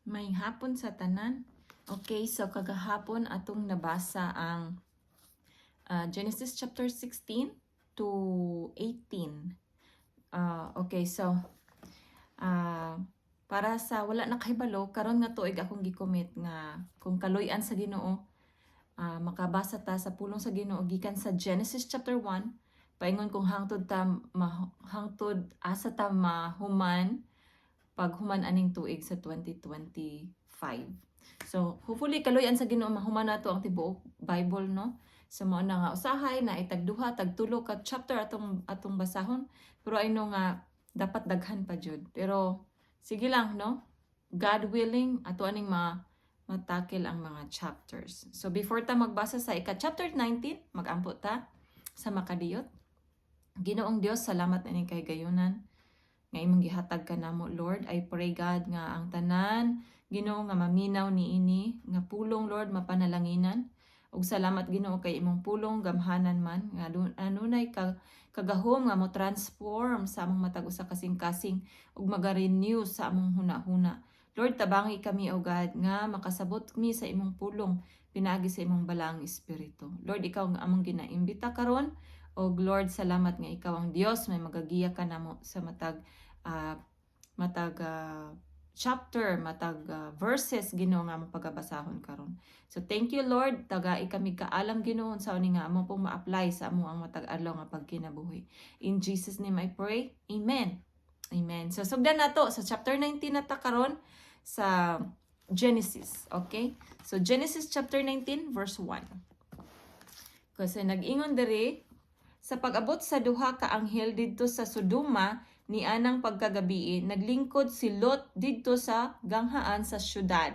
Maayong hapon sa tanan. Okay, so kagahapon atong nabasa ang Genesis chapter 16 to 18. Okay, so para sa wala nakahibalo, karon nga tuig akong gi-commit nga kung kaluy-an sa Ginoo, makabasa ta sa pulong sa Ginoo gikan sa Genesis chapter 1 paingon kung hangtod asa ta mahuman paghuman aning tuig sa 2025. So, hopefully kaluy-an sa Ginoo mahuman nato ang tibuok Bible, no. So mao na nga usahay na itagduha, tagtulo ka chapter atong basahon, pero I know nga dapat daghan pa jud. Pero sige lang, no. God willing, ato aning ma-tackle ang mga chapters. So before ta magbasa sa ika chapter 19, magampo ta sa makadiyot. Ginoong Dios, salamat ining kahigayunan nga imong gihatag kanamo, Lord. I pray, God, nga ang tanan, Ginoo, nga maminaw niini nga pulong, Lord, mapanalanginan. Ug salamat, Ginoo, kay imong pulong gamhanan man nga anunay ka kagahom nga mo transform sa among matag usa kasing-kasing ug maga-renew sa among huna-huna. Lord, tabangi kami, O God, nga makasabot mi sa imong pulong pinaagi sa imong balaang espiritu. Lord, ikaw nga among ginaimbita karon. Og Lord, salamat nga ikaw ang Dios may magagiya ka namo sa matag chapter, matag verses, Ginoo, nga among pagabasahon karon. So thank you, Lord, tagai kami kaalam, Ginoo, sa ni nga amo pong ma-apply sa amo ang matag adlaw nga pagkinabuhi. In Jesus' name I pray. Amen. Amen. So sugdan nato sa chapter 19 na ta karon sa Genesis, okay? So Genesis chapter 19 verse 1. Kasi nag-ingon diri, sa pag-abot sa duha ka anghel didto sa Sodoma ni anang pagkagabii, naglingkod si Lot didto sa ganghaan sa syudad.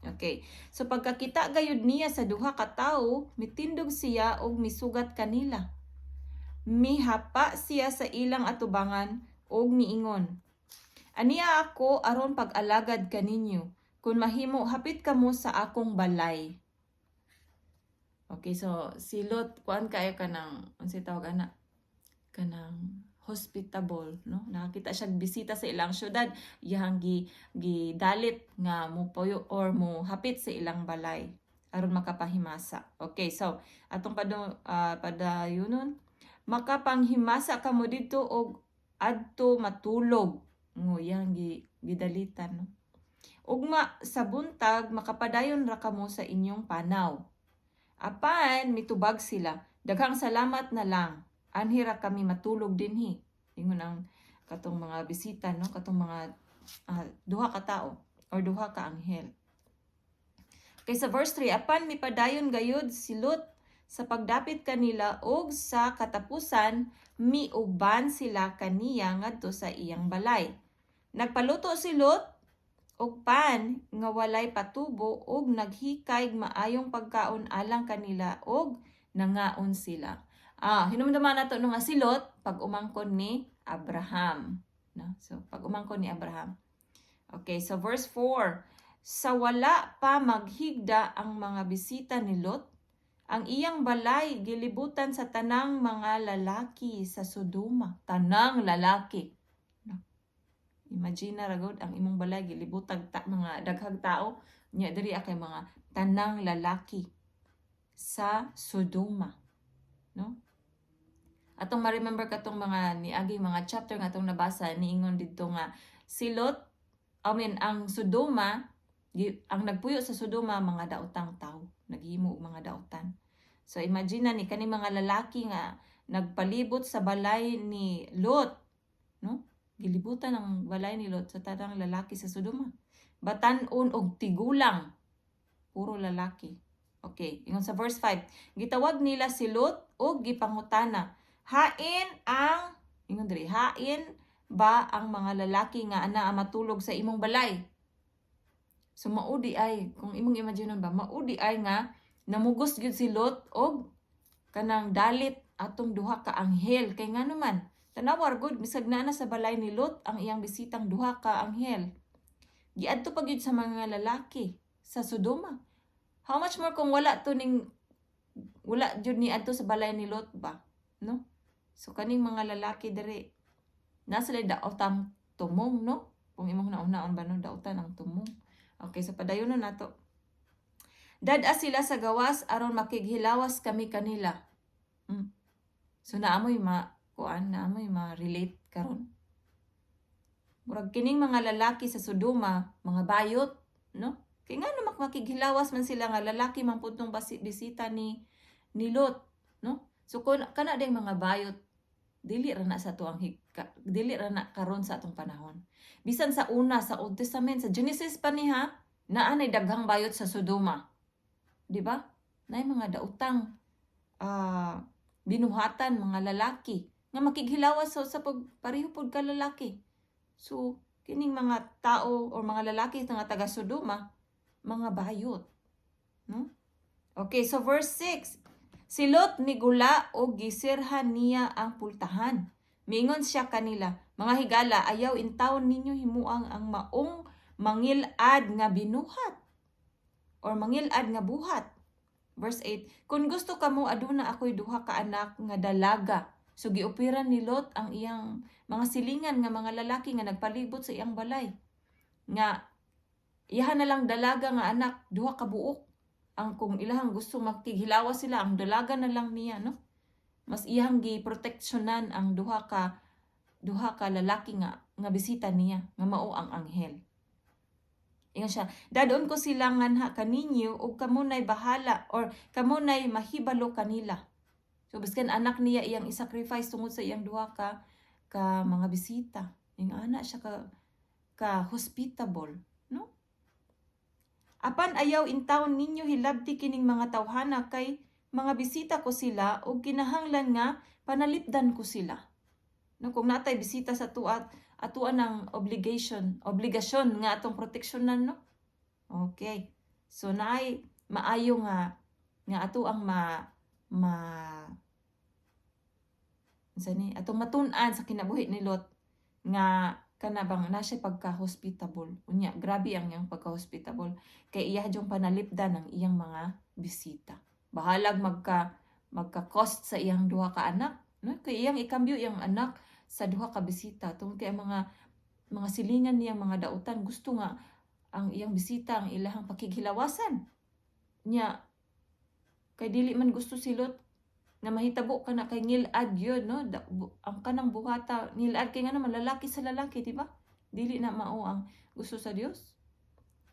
Okay. So pagkakita gayud niya sa duha ka tawo, mitindog siya og misugat kanila. Mihapa siya sa ilang atubangan og miingon, "Ania ako aron pag-alagad kaninyo. Kung mahimo, hapit kamo sa akong balay." Okay, so si Lot, kuan kayo, kanang unsay tawag ana? Kanang hospitable, no? Nakakita siya bisita sa ilang syudad, iyang gi gidalit nga mo puyo or mo hapit sa ilang balay aron makapahimasa. Okay, so atong padayunon, "Makapanghimasa kamo didto og adto matulog." Ngo iyang gi gidalitan, no. "Ugma sa buntag makapadayon ra kamo sa inyong panaw." Apan mitubag sila, "Daghang salamat na lang. Anhi ra kami matulog dinhi." Ingon ang katong mga bisita, no, katong mga duha ka tao or duha ka anghel. Kay sa verse 3, apan mipadayon gayud si Lot sa pagdapit kanila og sa katapusan miuban sila kaniya ngadto sa iyang balay. Nagpaluto si Lot og pan nga walay patubo og naghikay maayong pagkaon alang kanila og nangaon sila. Hinumduman nato no nga si Lot pag umangkon ni Abraham, no? So pag umangkon ni Abraham. Okay, so verse 4. Sa wala pa maghigda ang mga bisita ni Lot, ang iyang balay gilibutan sa tanang mga lalaki sa Sodoma. Tanang lalaki. No? Imagine na ra gud ang imong balay gilibutag ta mga daghang tao nya diri kay mga tanang lalaki sa Sodoma. No? Atong ma-remember katong mga niaging mga chapter nga atong nabasa, niingon didto nga si Lot, I mean, ang Sodoma, ang nagpuyo sa Sodoma mga daotang tao, naghimo og mga daotan. So imagine na ni kani mga lalaki nga nagpalibot sa balay ni Lot, no? Gilibutan ang balay ni Lot sa tanang lalaki sa Sodoma. Batan-on og tigulang, puro lalaki. Okay, ingon sa verse 5, gitawag nila si Lot og gipangutana, "Hain ang," ingon diri, "hain ba ang mga lalaki nga anaa matulog sa imong balay?" So mao diay, kung imong imagine ba, mao diay nga namugos gyud si Lot og kanang dalit atong duha ka anghel, kay ngano man, tanawar gud, bisag naa na sa balay ni Lot ang iyang bisitang duha ka anghel. Giadto pa gyud sa mga lalaki sa Sodoma. How much more kung wala to ning wala jud ni adto sa balay ni Lot ba, no? So kaning mga lalaki diri nasa sila daotang tumong, no? Kung imong nauna-on ba, no, daotan ang tumong. Okay, so padayon na nato. Dad-a sila sa gawas aron makighilawas kami kanila. So naamoy ma kuan, naamoy ma-relate karon. Murag kining mga lalaki sa Sodoma, mga bayot, no? Kay nga naman makighilawas man sila nga lalaki man pud tong bisita ni Lot, no? So kun kana ding mga bayot, dili ra na sa tuang higka, dili ra na karon sa atong panahon. Bisan sa una, sa Old Testament, sa Genesis pa ni ha, naa nay daghang bayot sa Sodoma. Di ba? Naay mga daotang binuhatan mga lalaki nga makighilawas sa pag pareho pud ka lalaki. So kining mga tao or mga lalaki nga taga Sodoma, mga bayot, no? Okay, so verse 6. Si Lot migula og gisirhan niya ang pultahan. Miingon siya kanila, "Mga higala, ayaw intawon ninyo himuang ang maong mangilad nga binuhat or mangilad nga buhat." Verse 8, "Kung gusto kamo, aduna ako'y duha ka anak nga dalaga." So giupiran ni Lot ang iyang mga silingan nga mga lalaki nga nagpalibot sa iyang balay. Nga iyahan na lang dalaga nga anak, duha ka buok. Ang kung ilahang gusto makighilawas sila, ang dalaga na lang niya, no? Mas iyang giproteksyonan ang duha ka lalaki nga bisita niya, nga mao ang anghel. Ingon siya, "Dadon ko sila nganha kaninyo ug kamo nay bahala or kamo nay mahibalo kanila." So biskan anak niya iyang i-sacrifice tungod sa iyang duha ka mga bisita. Ing ana siya ka hospitable, no? "Apan ayaw intawon ninyo hilabti kining mga tawhana kay mga bisita ko sila ug kinahanglan nga panalipdan ko sila." No, kung natay bisita sa tuat, atuan ang obligation, obligasyon nga atong proteksyonan, no? Okay. So naay maayo nga ato ang ma ma unsa ni atong matun-an sa kinabuhi ni Lot nga kana bang na siya pagka-hospitable. Unya, grabe ang iyang pagka-hospitable kay iya jung panalipdan ang iyang mga bisita. Bahalag magka-cost sa iyang duha ka anak, no? Kay iyang ikambyo iyang anak sa duha ka bisita tungod kay ang mga silingan niyang mga dautan gusto nga ang iyang bisita ang ilahang pakighilawasan. Nya kay dili man gusto si Lot nga mahitabo kana kay ngilad yun, no? Ang kanang buhata ngilad kay nga naman lalaki sa lalaki, di ba? Dili na mao ang gusto sa Dios.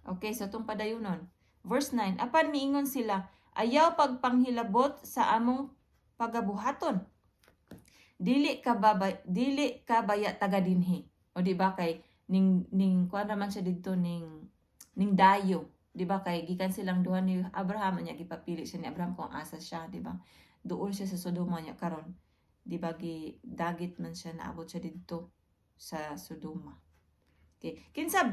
Okay, so itong padayunon. Verse 9, apan miingon sila, "Ayaw pagpanghilabot sa among pagabuhaton. Dili ka baya taga dinhi?" O di ba kay ning kuan naman siya didto ning dayo, di ba? Kay gikan silang duha ni Abraham, nya gipapili siya ni Abraham kung asa siya, di ba? Duol siya sa Sodoma, nya karon, di ba, gi dagit man siya, naabot siya didto sa Sodoma. Okay. Kinsa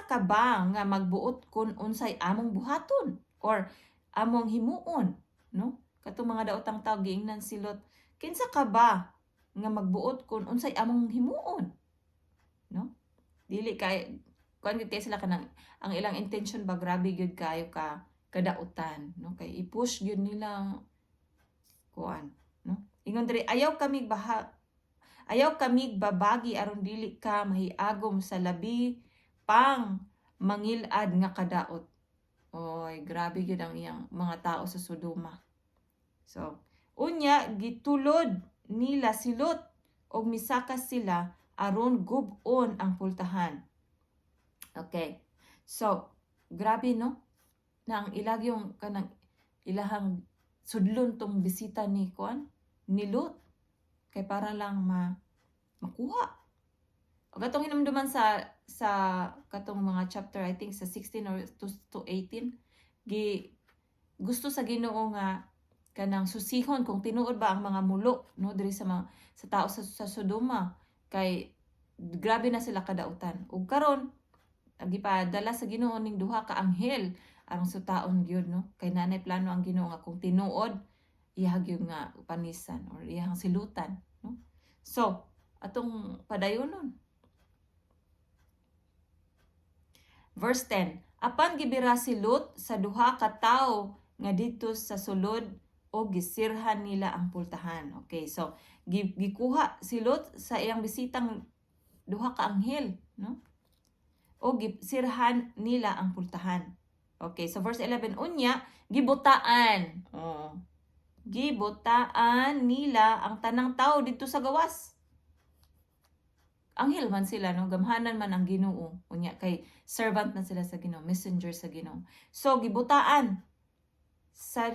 ka ba nga magbuot kun unsay among buhaton or among himuon, no?" Katong mga daotang tao giingnan si Lot, "Kinsa ka ba nga magbuot kun unsay among himuon?" No? Dili kay kuan gyud kay sila kanang ang ilang intention ba, grabe gyud kayo ka kadautan, no? Kay i-push gyud nila ang kuan, no? Ingon diri, "Ayaw kami babagi aron dili ka mahiagom sa labi pang mangilad nga kadaot." Oy, grabe gyud ang iyang mga tao sa Sodoma. So, unya gitulod nila si Lot og misakas sila aron gub-on ang pultahan. Okay. So, grabe, no? Na ang ilag yung kanang ilahang sudlon tong bisita ni kuan ni Lot kay para lang makuha. O katong hinumduman sa katong mga chapter, I think sa 16 or to 18, gi gusto sa Ginoo nga kanang susihon kung tinuod ba ang mga mulo, no, diri sa mga sa tao sa Sodoma kay grabe na sila kadautan. Ug karon gipadala sa Ginoo ning duha ka anghel aron sutaon gyud, no, kay nanay plano ang Ginoo nga kung tinuod iya gyud nga panisan or iyang silutan, no? So atong padayonon. Verse 10, apan gibira si Lot sa duha ka tawo nga didto sa sulod o gisirhan nila ang pultahan. Okay, so gikuha si Lot sa iyang bisitang duha ka anghel, no? O sirhan nila ang pultahan. Okay, so verse 11, unya gibutaan. Oh. Gibutaan nila ang tanang tao didto sa gawas. Anghel man sila, no? Gamhanan man ang Ginoo. Unya kay servant na sila sa Ginoo, messenger sa Ginoo. So gibutaan sa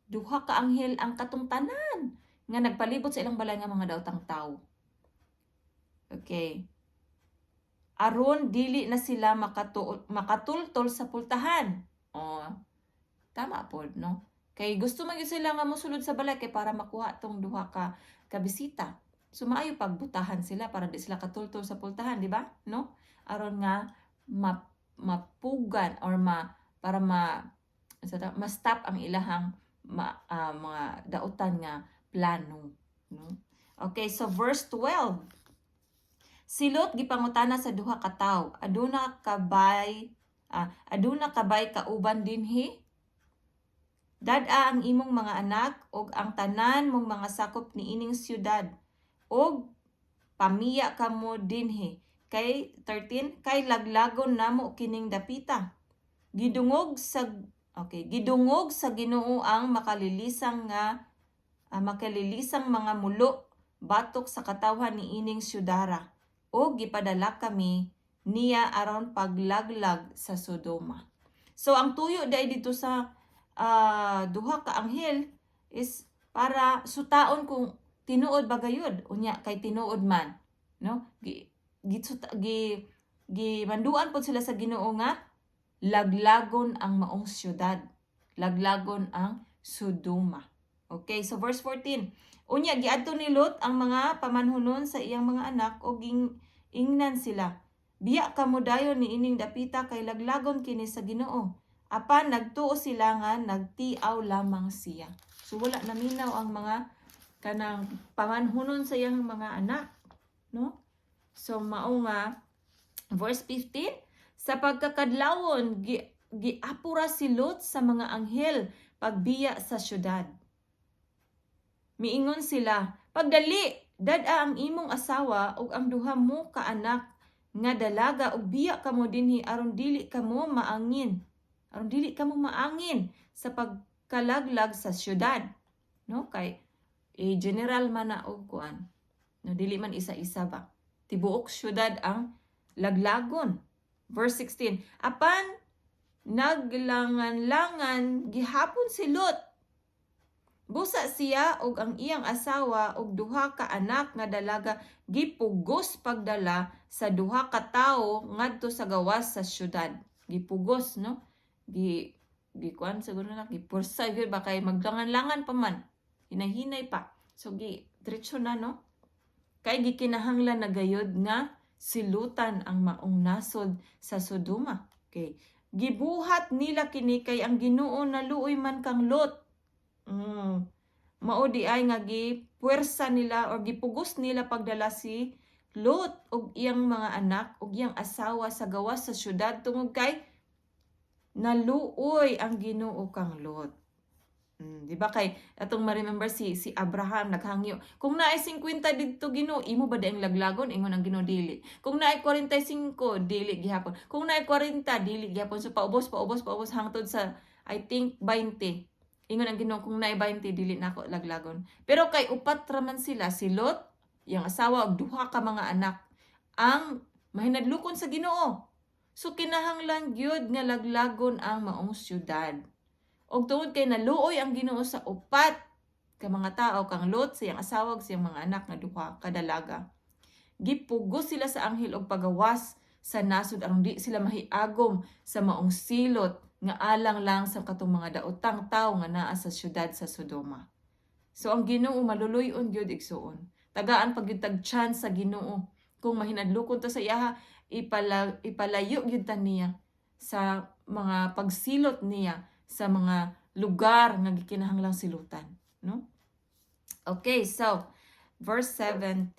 duha ka anghel ang katong tanan nga nagpalibot sa ilang balay nga mga daotang tao. Okay. Aron dili na sila makatultol sa pultahan. Oh, tama pod, no? Kay gusto man gyud sila nga mosulod sa balay kay para makuha tong duha ka kabisita. So maayo pagbutahan sila para di sila katultol sa pultahan, di ba? No? Aron nga mapugan or ma para ma sa ma-stop ang ilahang mga dautan nga plano, no? Okay, so verse 12. Si Lot gipangutana sa duha ka tawo, "Aduna kabay kauban dinhi? Dad-a ang imong mga anak ug ang tanan mong mga sakop niining syudad ug pamiya kamo dinhi kay 13 kay laglagon namo kining dapita." Gidungog sa okay, gidungog sa Ginoo ang makalilisang mga mulo batok sa katawhan niining syudara ug gipadala kami niya aron paglaglag sa Sodoma. So ang tuyo dai dito sa duha ka anghel is para sutaon kung tinuod ba gayud. Unya kay tinuod man, no? Gi gi gi gimanduan pod sila sa Ginoo nga laglagon ang maong syudad, laglagon ang Sodoma. Okay, so verse 14. Unya giadto ni Lot ang mga pamanhunon sa iyang mga anak ug ingnan sila, "Biya kamo dayon niining dapita kay laglagon kini sa Ginoo." Apan nagtuo sila nga nagtiaw lamang siya. So wala naminaw ang mga kanang pamanhunon sa iyang mga anak, no? So mao nga verse 15, sa pagkakadlawon giapura si Lot sa mga anghel pagbiya sa syudad. Miingon sila, "Pagdali, dad-a ang imong asawa ug ang duha mo ka anak nga dalaga ug biya kamo dinhi aron dili kamo maangin. Aron dili kamo maangin sa pagkalaglag sa syudad." No, kay eh, general man na og kuan. No, dili man isa-isa ba. Tibuok syudad ang laglagon. Verse 16, apan naglangan-langan gihapon si Lot. Busa siya ug ang iyang asawa ug duha ka anak nga dalaga gipugos pagdala sa duha ka tawo ngadto sa gawas sa syudad. Gipugos, no? Gi gi kuan siguro na, gipursa gyud ba kay maglangan-langan pa man. Hinahinay pa. So gi diretso na, no? Kay gikinahanglan na gayod nga silutan ang maong nasod sa Sodoma. Okay. Gibuhat nila kini kay ang Ginoo naluoy man kang Lot. Mao di ay nga gipuwersa nila or gipugos nila pagdala si Lot ug iyang mga anak ug iyang asawa sa gawas sa syudad tungod kay naluoy ang Ginoo kang Lot. Di ba kay atong ma-remember si si Abraham naghangyo, "Kung naay 50 didto, Ginoo, imo ba diay laglagon?" Ingon ang Ginoo, "Dili." Kung naay 45, dili gihapon. Kung naay 40, dili gihapon. So paubos, paubos, paubos hangtod sa, I think, 20. Ingon ang Ginoo, "Kung naay 20, dili nako laglagon." Pero kay upat ra man sila, si Lot, iyang asawa ug duha ka mga anak ang mahinadlokon sa Ginoo. So kinahanglan gyud nga laglagon ang maong syudad. Og tungod kay naluoy ang Ginoo sa upat ka mga tao, kang Lot, sa iyang asawa ug sa iyang mga anak nga duha ka dalaga, gipugos sila sa anghel og pagawas sa nasod aron di sila mahiagom sa maong silot nga alang lang sa katong mga daotang tawo nga naa sa syudad sa Sodoma. So ang Ginoo maluluy-on gyud, igsuon. Tagaan pag gyud tag chance sa Ginoo. Kung mahinadlokon ta sa iyaha, ipalayo gyud ta niya sa mga pagsilot niya sa mga lugar nga gikinahanglang silutan, no? Okay, so verse 17.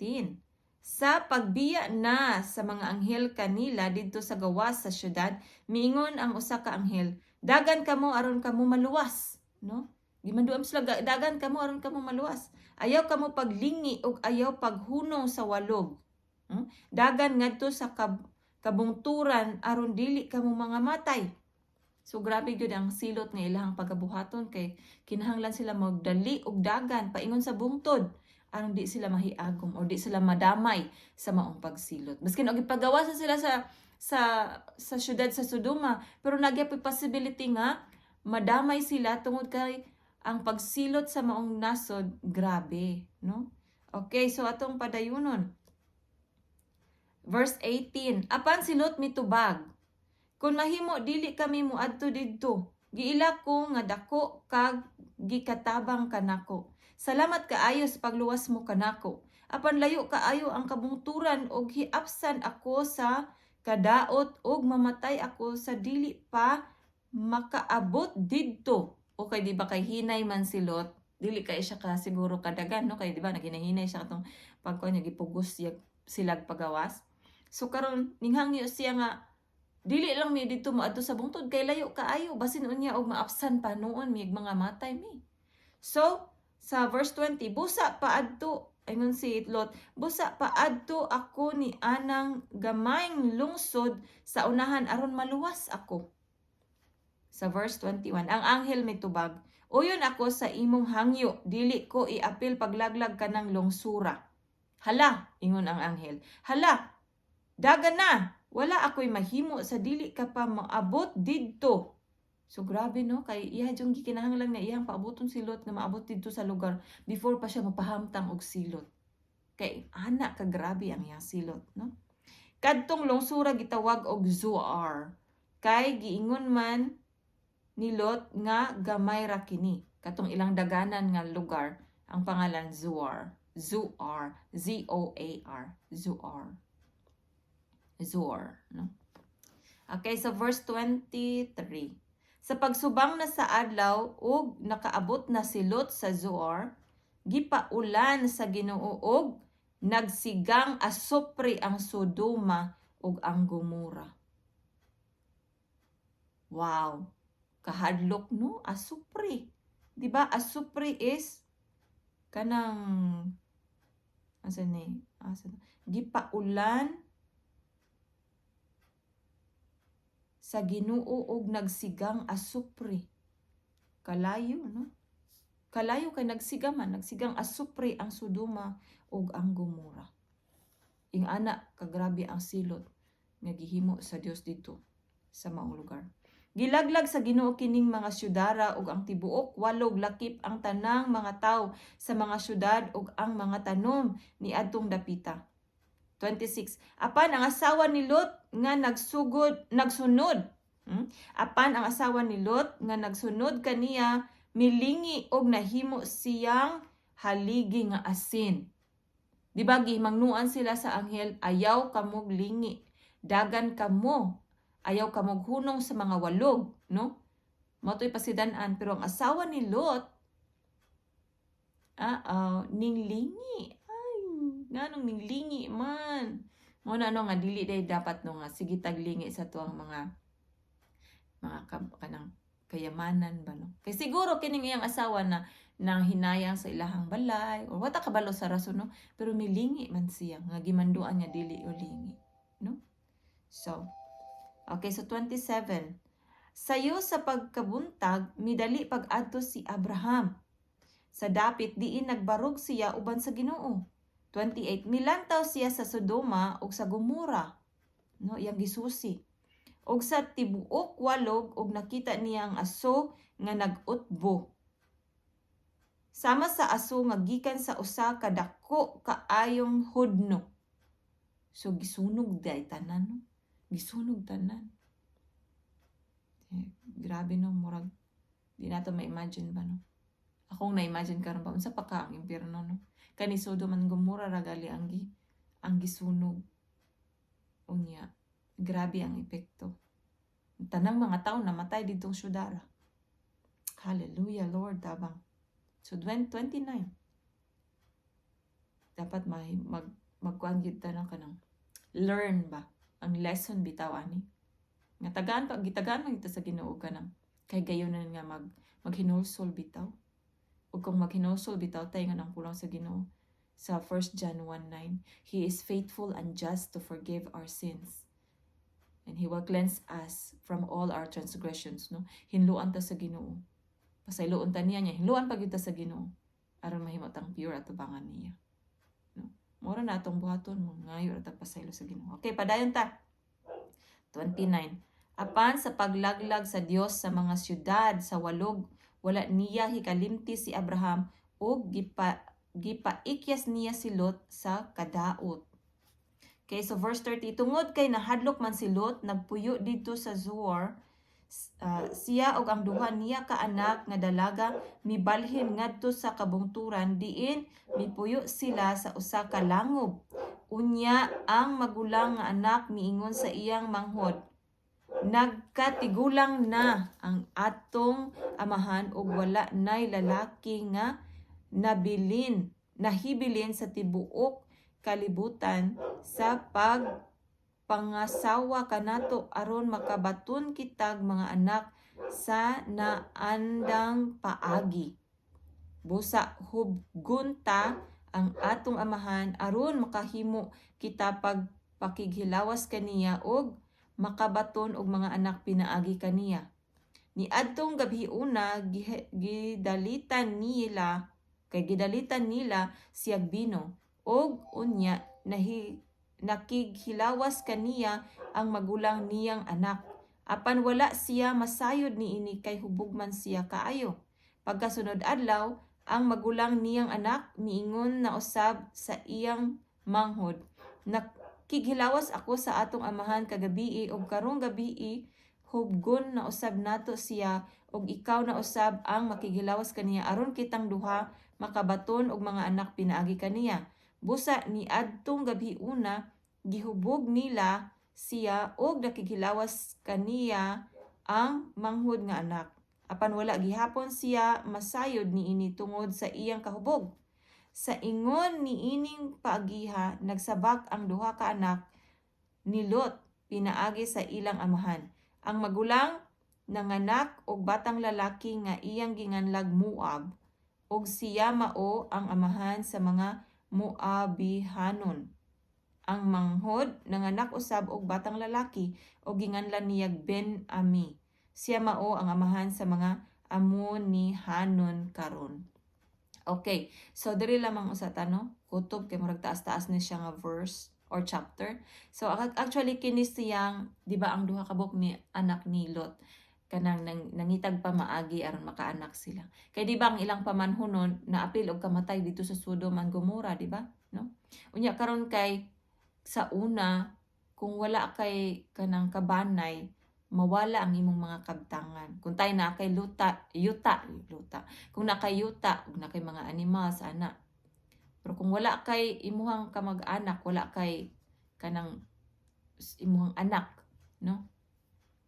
Sa pagbiya na sa mga anghel kanila didto sa gawas sa syudad, miingon ang usa ka anghel, "Dagan kamo aron kamo maluwas," no? Gimanduam sila, "Dagan kamo aron kamo maluwas. Ayaw kamo paglingi ug ayaw paghunong sa walog. Dagan ngadto sa Kabungturan aron dili kamo mga matay. So grabe gyud ang silot nga ilahang pagabuhaton kay kinahanglan sila magdali og dagan paingon sa bungtod aron di sila mahiagom or di sila madamay sa maong pagsilot. Maskin og ipagawa sa sila sa syudad sa Sodoma, pero nagyapoy possibility nga madamay sila tungod kay ang pagsilot sa maong nasod grabe, no? Okay, so atong padayunon. Verse 18, apan si Lot mitubag, "Kung mahimo dili kami moadto didto. Giila ko nga dako kag gikatabang kanako. Salamat kaayo sa pagluwas mo kanako. Apan layo kaayo ang kabungturan og hiapsan ako sa kadaot og mamatay ako sa dili pa makaabot didto." Okay, di ba kay hinay man si Lot? Dili kay siya ka siguro kadagan, no? Kay di ba naginahinay siya katong pagkuan niya, gipugos siya silag pagawas. So karon ninghangyo siya nga dili lang mi didto moadto sa bungtod kay layo kaayo, basin unya og maapsan pa nuon mi, mga matay mi. So sa verse 20, "Busa paadto," ingon si Lot, "busa paadto ako ni anang gamayng lungsod sa unahan aron maluwas ako." Sa verse 21, ang anghel mitubag, "Uyon ako sa imong hangyo, dili ko iapil paglaglag kanang lungsura." "Hala," ingon ang anghel. "Hala, dagan na, wala ako'y mahimo sa dili ka pa maabot didto." So grabe, no, kay iya jung gikinahanglan nga iyang paaboton si Lot nga maabot didto sa lugar before pa siya mapahamtang og silot. Kay ana ka grabe ang iyang silot, no? Kadtong lungsura gitawag og Zoar. Kay giingon man ni Lot nga gamay ra kini. Katong ilang daganan nga lugar ang pangalan Zoar. Zoar, Z O A R, Zoar. Zoar, no? Okay, so verse 23. Sa pagsubang na sa adlaw ug nakaabot na si Lot sa Zoar, gipaulan sa Ginoo og nagsigang asupre ang Sodoma ug ang Gomora. Wow. Kahadlok, no? Asupre. 'Di ba? Asupre is kanang, asa ni? Asa na? Gipaulan sa Ginoo og nagsigang asupre. Kalayo, no? Kalayo kay nagsiga man, nagsigang asupre ang Sodoma ug ang Gomora. Ing ana kagrabe ang silot nga gihimo sa Dios dito sa maong lugar. Gilaglag sa Ginoo kining mga syudara ug ang tibuok walog lakip ang tanang mga tawo sa mga syudad ug ang mga tanom niadtong dapita. 26. Apan ang asawa ni Lot nga nagsugod nagsunod. Apan ang asawa ni Lot nga nagsunod kaniya milingi og nahimo siyang haligi nga asin. Di ba gimangnuan sila sa anghel, "Ayaw kamog lingi, dagan kamo, ayaw kamog hunong sa mga walog," no? Mao to'y pasidan-an, pero ang asawa ni Lot ninglingi. Ay, nganong ninglingi man? Mao na, no, nga dili day dapat, no, nga sige taglingi sa tuang mga kanang kayamanan ba, no? Kay siguro kining iyang asawa na nang hinayang sa ilahang balay or wata kabalo sa rason, no, pero milingi man siya nga gimanduan niya dili o lingi, no? So okay, so 27. Sayo sa pagkabuntag, midali pag-adto si Abraham sa dapit diin nagbarog siya uban sa Ginoo. 28. Milantaw siya sa Sodoma ug sa Gomora, no, iyang gisusi. Ug sa tibuok walog ug nakita niya ang aso nga nag-utbo. Sama sa aso nga gikan sa usa ka dako kaayong hudno. So gisunog day tanan, no? Gisunog tanan. Eh, grabe, no, murag di nato ma-imagine ba, no? Akong na-imagine karon ba, unsa pa ka ang impyerno, no? Kani Sodom and Gomorrah ra gali ang gisunog. Unya, grabe ang epekto. Tanang mga tao namatay didtong syudara. Hallelujah, Lord, tabang. So 29. Dapat may magkuan gyud ta ng kanang learn ba ang lesson bitaw ani. Nga tagaan pa gitagaan man kita sa Ginoo kanang kay gayonan nga maghinulsol bitaw. Ug kung maghinulsol bitaw tay nga nang kulang sa Ginoo sa 1 John 1:9, He is faithful and just to forgive our sins. And He will cleanse us from all our transgressions, no? Hinluan ta sa Ginoo. Pasayloon ta niya niya. Hinluan pa gyud ta sa Ginoo aron mahimo tang pure atubangan niya. No? Mura na atong buhaton mo ngayo ra tag pasaylo sa Ginoo. Okay, padayon ta. 29. Apan sa paglaglag sa Dios sa mga syudad sa walog, wala niya hikalimti si Abraham ug gipaikyas niya si Lot sa kadaot. Okay, so verse 30, tungod kay nahadlok man si Lot, nagpuyo didto sa Zoar, siya ug ang duha niya ka anak nga dalaga mibalhin ngadto sa kabungturan diin mipuyo sila sa usa ka langob. Unya ang magulang nga anak miingon sa iyang manghod, "Nagkatigulang na ang atong amahan ug wala nay lalaki nga nabilin nahibilin sa tibuok kalibutan sa pagpangasawa kanato aron makabaton kitag mga anak sa naandang paagi. Busa hubgon ta ang atong amahan aron makahimo kita pagpakighilawas kaniya ug makabaton og mga anak pinaagi kaniya." Niadtong gabhiona gidalitan nila siyag bino ug unya nakighilawas kaniya ang magulang niyang anak. Apan wala siya masayod niini kay hubog man siya kaayo. Pagkasunod adlaw, ang magulang niyang anak miingon na usab sa iyang manghod, "Nakighilawas ako sa atong amahan kagabii ug karong gabii hubgon na usab nato siya ug ikaw na usab ang makighilawas kaniya aron kitang duha makabaton og mga anak pinaagi kaniya." Busa niadtong gabhiona gihubog nila siya ug nakighilawas kaniya ang manghod nga anak. Apan wala gihapon siya masayod niini tungod sa iyang kahubog. Sa ingon niining paagiha nagsabak ang duha ka anak ni Lot pinaagi sa ilang amahan. Ang magulang nanganak og batang lalaki nga iyang ginganlag Moab ug siya mao ang amahan sa mga Moabihanon. Ang manghod nanganak usab og batang lalaki ug ginganlan niyag Ben Ami. Siya mao ang amahan sa mga Amonihanon karon. Okay, so diri lamang usa ta, no? Kutob kay murag taas-taas ni siya nga verse or chapter. So actually kini siyang, di ba, ang duha ka buok ni anak ni Lot kanang nangitag pamaagi aron makaanak sila. Kay di ba ang ilang pamanhunon naapil og kamatay dito sa Sodom and Gomorrah, di ba? No? Unya karon kay sa una, kung wala kay kanang kabanay, mawala ang imong mga kabtangan. Kung tayo na kay luta, yuta, luta. Kung naa kay yuta, ug naa kay mga animals ana. Pero kung wala kay imuhang kamag-anak, wala kay kanang imuhang anak, no?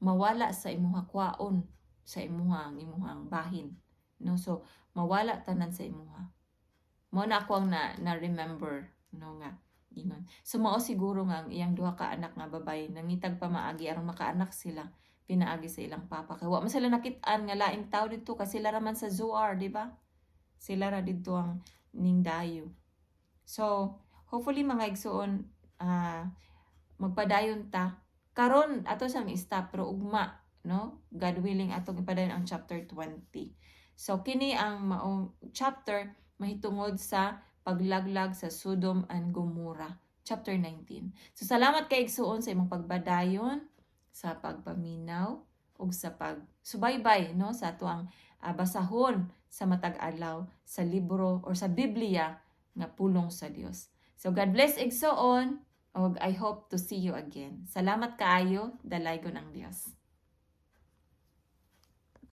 Mawala sa imuha kwaon, sa imuhang imuhang bahin, no? So mawala tanan sa imuha. Mao na ako ang na remember, no, nga ingon. So mao siguro nga ang iyang duha ka anak nga babay nangitag pamaagi aron makaanak sila pinaagi sa ilang papa. Kay wa man sila nakit-an nga laing tao didto kasi sila ra man sa Zoar, di ba? Sila ra didto ang ningdayo. So, hopefully, mga igsuon, magpadayon ta. Karon ato siyang i-stop pero ugma, no? God willing, atong ipadayon ang chapter 20. So kini ang maong chapter mahitungod sa paglaglag sa Sodom and Gomorrah, chapter 19. So salamat kay, igsuon, sa imong pagbadayon, sa pagpaminaw ug sa pagsubaybay, no, sa atoang basahon sa matag adlaw sa libro or sa Biblia nga pulong sa Dios. So God bless, igsuon, ug I hope to see you again. Salamat kaayo, dalaygon ang Dios.